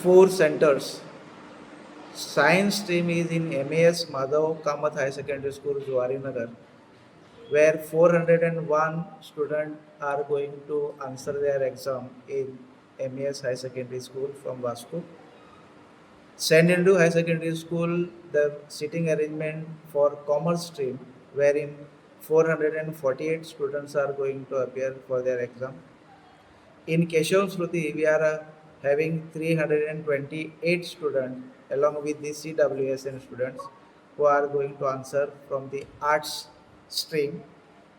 four centers. Science stream is in MAS Madhav Kamath High Secondary School, Zuarinagar, where 401 students are going to answer their exam in MAS High Secondary School from Vasco. St. Andrew High Secondary School, the seating arrangement for commerce stream, wherein 448 students are going to appear for their exam. In Keshav Shruti, we are having 328 students along with the CWSN students who are going to answer from the arts stream.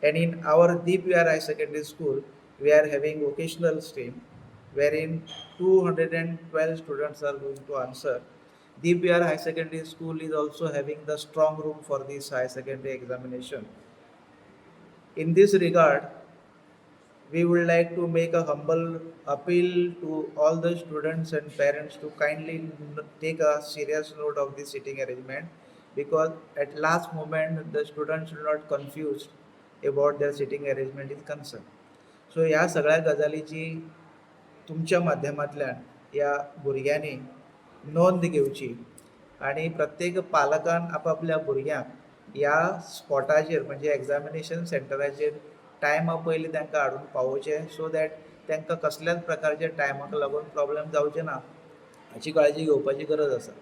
And in our Deep Vihar High Secondary School, we are having vocational stream wherein 212 students are going to answer. Deep Vihar High Secondary School is also having the strong room for this high secondary examination. In this regard, we would like to make a humble appeal to all the students and parents to kindly take a serious note of this seating arrangement, because at last moment the students will not confused about their seating arrangement is concerned. So ह्या सगळ्या गजालीची तुमच्या माध्यमांतल्यान ह्या भुरग्यांनी नोंद घेवची आनी प्रत्येक पालकान आपापल्या भुरग्यांक ह्या स्पॉटाचेर म्हणजे एग्जामिनेशन सेंटराचेर टायमा पयलीं तांकां हाडून पावोवचें, सो that तांकां कसल्याच प्रकारच्या टायमाक लागून प्रॉब्लम जावचे ना हाची काळजी घेवपाची गरज आसा.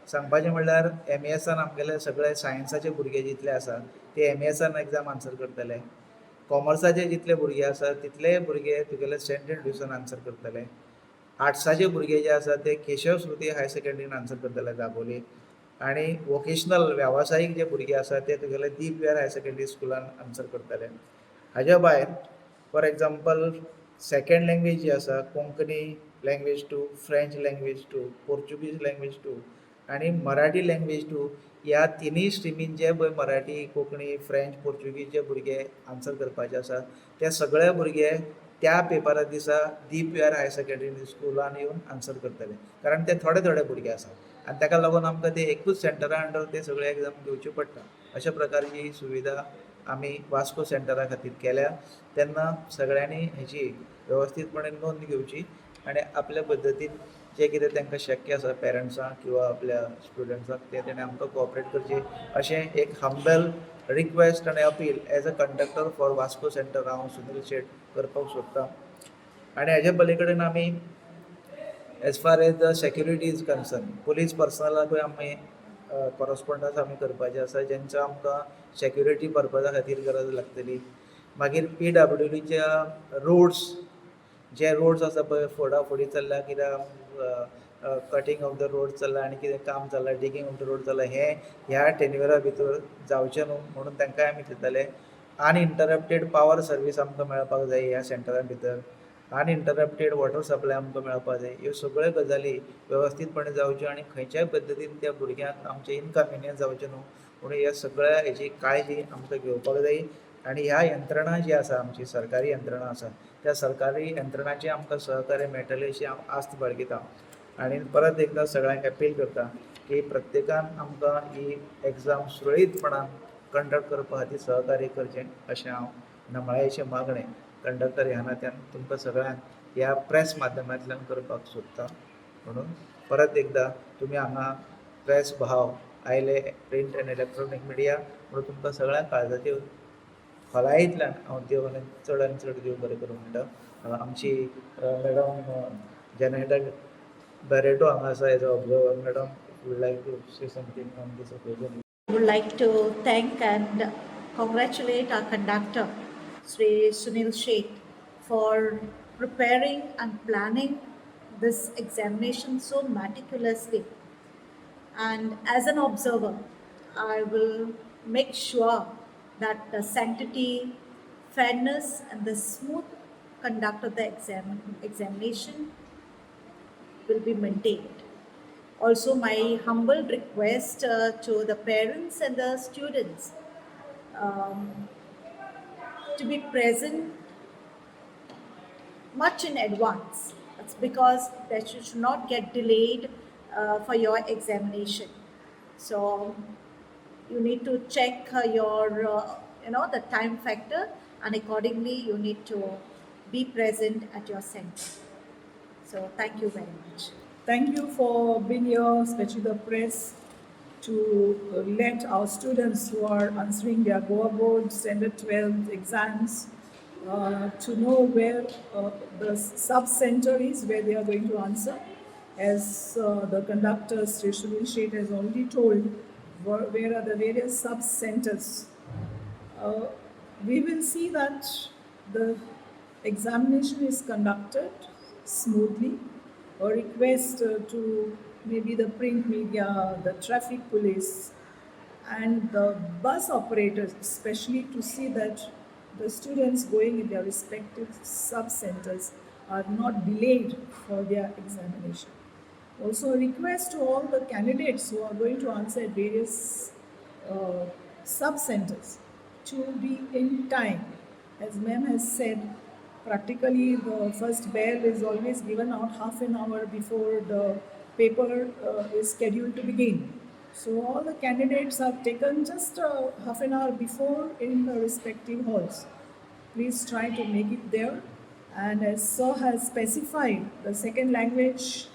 सांगपाचें म्हणल्यार एम ई एसान आमगेले सगळे सायन्साचे भुरगे जितले आसा ते एम ई एसान एग्जाम आन्सर करतले, कॉमर्साचे जितले भुरगे आसा तितलेय भुरगे तुगेले सेंट एंड्र्यूसान आन्सर करतले, आर्ट्साचे भुरगे जे आसा ते केशव स्मृती हायर सेकेंडरीन आन्सर करतले दाबोली, आनी वोकेशनल वेवसायीक जे भुरगे आसा ते तुगेले दीप विहार हायर सेकेंडरी स्कुलान आन्सर करतले. हाज्या भायर फॉर एग्जाम्पल सेकेंड लँग्वेज जी आसा Konkani language 2, French language 2, Portuguese language 2 आनी मराठी लँग्वेज 2 ह्या तिनूय स्ट्रिमीन जे पळय मराठी, कोंकणी, फ्रेंच, पोर्चुगीज जे भुरगे आन्सर करपाचे आसा ते सगळे भुरगे त्या पेपरा दिसा दीप विहार हायर सेकेंडरी स्कुलान येवन आन्सर करतले, कारण ते थोडे थोडे भुरगे आसा आनी ताका लागून आमकां ते एकूच सेंटरा अंडर ते सगळे एग्जाम घेवच्यो पडटा. अशा प्रकारची ही सुविधा आमी वास्को सेंटरा खातीर केल्या. तेन्ना सगळ्यांनी हेची वेवस्थीतपणे नोंद घेवची आनी आपल्या पद्दतीन जें कितें तांकां शक्य आसा पेरंट्सांक किंवा आपल्या स्टुडंट्सांक तें तेणें आमकां कोऑपरेट करचें अशें एक हंबल रिक्वेस्ट आनी appeal as a conductor for Vasco centre हांव सुनील शेट करपाक सोदतां. आनी हेज्या पली कडेन आमी as far as the security is concern police पर्सनलाकूय आमी कॉरस्पोंडन्स आमी करपाचें आसा, जेंचो आमकां सेक्युरिटी पर्पजा खातीर गरज लागतली. मागीर पी डब्ल्यू डीच्या रोड्स, जे रोड्स आसा पळय फोडाफोडी चल्ल्या, कित्याक कटींग ऑफ the road चल्ला आनी कितें काम चल्लां, डिगींग ऑफ the road चल्लां, हें ह्या टेन्युअरा भितर जावचें न्हू म्हणून तांकांय आमी दितले. अनइंटरप्टेड पावर सर्वीस आमकां मेळपाक जाय ह्या सेंटरा भितर, अनइंटरप्टेड वॉटर सप्लाय आमकां मेळपाक जाय. ह्यो सगळ्यो गजाली वेवस्थीतपणे जावच्यो आनी खंयच्याय पद्दतीन त्या भुरग्यांक आमचें इनकन्विनियन्स जावचें न्हू म्हणून ह्या सगळ्या हेची काळजी आमकां घेवपाक जाय. आनी ह्या यंत्रणा जी आसा आमची सरकारी यंत्रणा आसा त्या सरकारी यंत्रणाचें आमकां सहकार्य मेळटलें अशी हांव आस्त बाळगितां. आनी परत एकदां सगळ्यांक अपील करता की प्रत्येकान आमकां ही एग्जाम सुरळीतपणान कंडक्ट करपा खातीर सहकार्य करचें अशें हांव नमळायेचें मागणें कंडक्टर ह्या नात्यान तुमकां सगळ्यांक ह्या प्रेस माध्यमांतल्यान करपाक सोदता. म्हणून परत एकदां तुमी हांगा प्रेस भाव आयले प्रिंट एंड इलेक्ट्रॉनीक मिडिया म्हणून तुमकां सगळ्यांक काळजाचे खोलायेंतल्यान हांव देव आनी चड आनी चड देव बरें करूं म्हणटा. आमची मॅडम जेनेटा बॅरेटो हांगा आसा as a observer. Madam, would like to say something on this occasion? I would like to thank and congratulate our conductor, Sri Sunil Sheth, for preparing and planning this examination so meticulously. And as an observer, I will make sure that the sanctity, fairness, and the smooth conduct of the examination will be maintained. Also, my humble request to the parents and the students to be present much in advance. It's because that you should not get delayed for your examination. So you need to check your the time factor, and accordingly you need to be present at your center. So thank you very much. Thank you for being here, especially the press, to let our students who are answering their Goa Board Standard 12 exams to know where the sub-center is, where they are going to answer. As the conductor, Sri Sunil Shet, has already told, where are the various sub-centers. We will see that the examination is conducted smoothly. A request to maybe the print media, the traffic police, and the bus operators, especially to see that the students going in their respective sub-centers are not delayed for their examination. Also, a request to all the candidates who are going to answer at various sub-centers to be in time. As ma'am has said, practically the first bell is always given out half an hour before the paper is scheduled to begin. So all the candidates are taken just half an hour before in the respective halls. Please try to make it there. And as Sir has specified, the second language,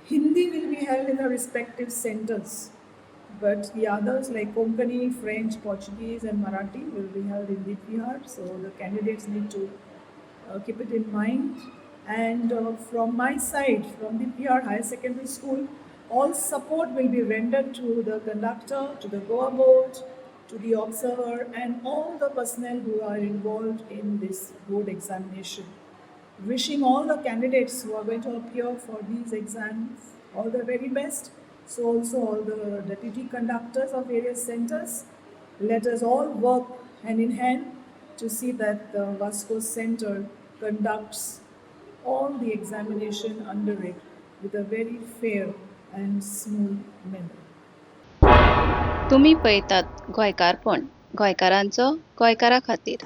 Hindi, will be held in the respective centers. But the others like Konkani, French, Portuguese and Marathi will be held in Deep Vihar. So the candidates need to keep it in mind. And from my side, from the Vihar Higher Secondary School, all support will be rendered to the conductor, to the Goa Board, to the observer, and all the personnel who are involved in this board examination. Wishing all the candidates who are going to appear for these exams all the very best. So also all the deputy conductors of various centers. Let us all work hand in hand to see that the Vasco Center conducts all the examination under it with a very fair and smooth manner. तुमी पळयतात गोंयकारपण, गोंयकारांचो गोंयकारा खातीर.